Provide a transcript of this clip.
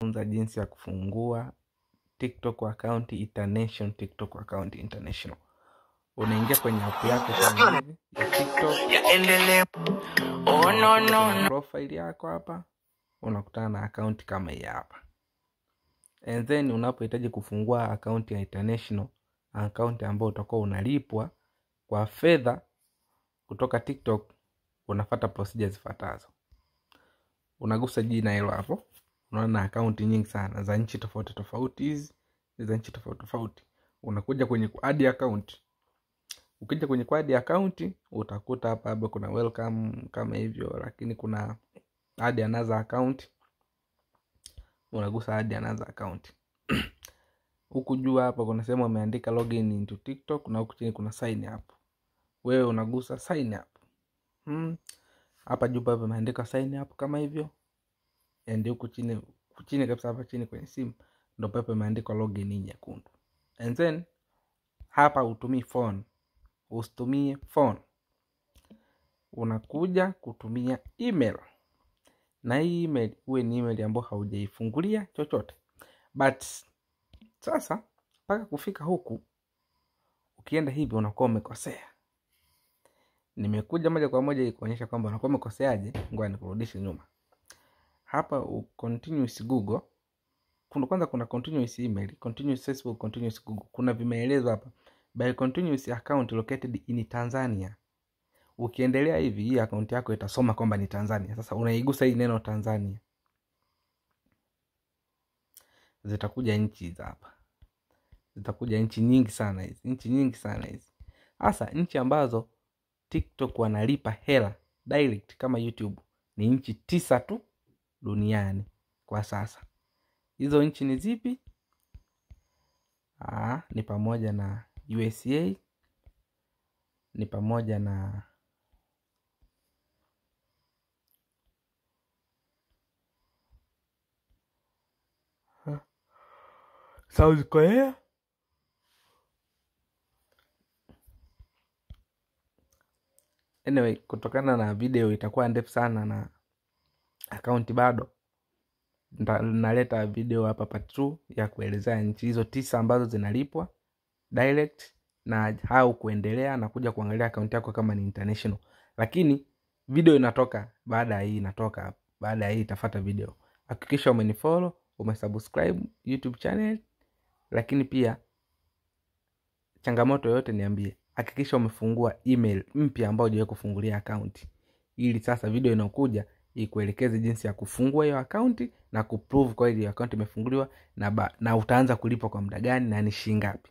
Funza jinsi ya kufungua TikTok account international, TikTok account international. Unaingia kwenye app yako kama hivi ya TikTok. Yaendelee. Oh, no, no, no. Profile yako hapa unakutana na account kama hii hapa. And then unapohitaji kufungua account ya international, account ambayo utakuwa unalipwa kwa fedha kutoka TikTok, unafuata procedures zifuatazo. Unagusa jina hilo hapo, unaona account nyingi sana za nchi tofauti tofauti, hizi za nchi tofauti tofauti. Unakuja kwenye ku-add account. Ukija kwenye ku-add account utakuta hapa hapa kuna welcome kama hivyo, lakini kuna add another account. Unagusa add another account. Huku juu hapa kuna sehemu wameandika login into TikTok na huku chini kuna sign up. Wewe unagusa sign up. Hapa juu hapa pameandika sign up kama hivyo. And huku chini, chini kabisa hapa chini kwenye simu ndo pale pameandikwa login nyekundu. And then hapa utumii phone. Usitumie phone. Unakuja kutumia email. Na hii email uwe ni email ambayo haujaifungulia chochote. But sasa mpaka kufika huku ukienda hivi unakuwa umekosea. Nimekuja moja kwa moja ili kuonyesha kwamba unakuwa umekoseaje. Ngoja nikurudishe nyuma. Hapa continuous Google. Kuna kwanza kuna continuous email, continuous Facebook, continuous Google. Kuna vimeelezwa hapa. By continuous account located in Tanzania. Ukiendelea hivi hii account yako itasoma kwamba ni Tanzania. Sasa unaigusa hii neno Tanzania. Zitakuja nchi hizi hapa. Zitakuja nchi nyingi sana hizi. Nchi nyingi sana hizi. Hasa nchi ambazo TikTok wanalipa hela direct kama YouTube ni nchi 9 tu duniani kwa sasa. Hizo nchi ni zipi? Ni pamoja na USA, ni pamoja na South Korea, Anyway, kutokana na video itakuwa ndefu sana na account bado, naleta video hapa part 2 ya kuelezea nchi hizo 9 ambazo zinalipwa direct na how kuendelea na kuja kuangalia account yako kama ni international. Lakini video inatoka baada ya hii, inatoka baada ya hii itafuata video. Hakikisha umenifollow, umesubscribe YouTube channel, lakini pia changamoto yoyote niambie. Hakikisha umefungua email mpya ambayo hujawahi kufungulia account, ili sasa video inayokuja ikuelekeze jinsi ya kufungua hiyo account na kuprove kwa hiyo account imefunguliwa na utaanza kulipa kwa muda gani na ni shilingi ngapi.